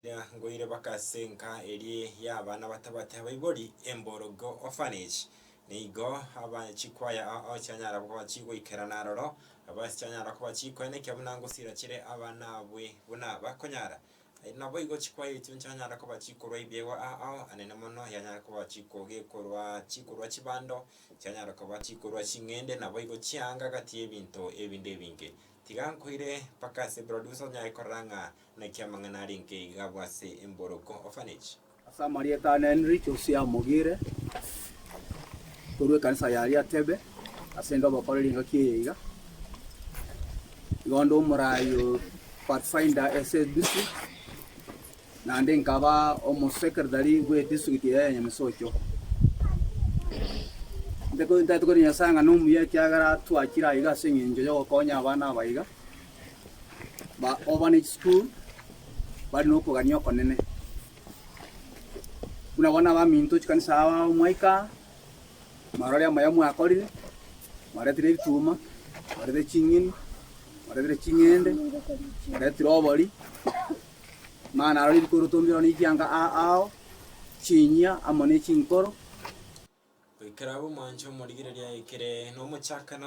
Rigereria ngoire baka ase enka eria y'abana batabwati abaibori, Emborogo Orphanage. Nigo aba chikwaya ao chianyara koba chigoikerana aroro, aba chianyara koba chikoenekia buna ngosira chire abana abwe buna bakonyara. Naboigo chikwaya echio nchianyara koba chikorwa ebiegwa ao anene mono yanyara koba chikogekorwa chikorwa chibando, chianyara koba chikorwa ching'ende, naboigo chianga gati y'ebinto ebinde ebinge. Tiga nkoire mpaka ase producer onyare korora ng'a Naki amang'ana arenge iga abwo ase Emboroko Orphanage? Ase amarieta ane Henry Josiah Mogire, korwa ekanisa ya Riatebe, ase inde obokoreri engaki eye iga. Igo nde omorai o Pathfinder ase edistrict, naende nkaba omosecretary bwe edistrict eye ya Nyamesocho. Ntagete koria Nyasaye ng'a nomuya ekiagera twachire aiga ase eng'encho yogokonya abana aba iga. Ba orphanage school bare nokogania okonene. Buna bono abaminto chikanisa aba mwaika, mwarorire amaya mwakorire, mwaretire ebituma, mwaretire ching'eni, mwaretire ching'ende, mwaretire obori, mani narorire ebikoroto mbire ororo ne chianga ao ao, chinyia amo ne chinkoro. Goikera abwo mwanche omorigereria ekere nomochakano.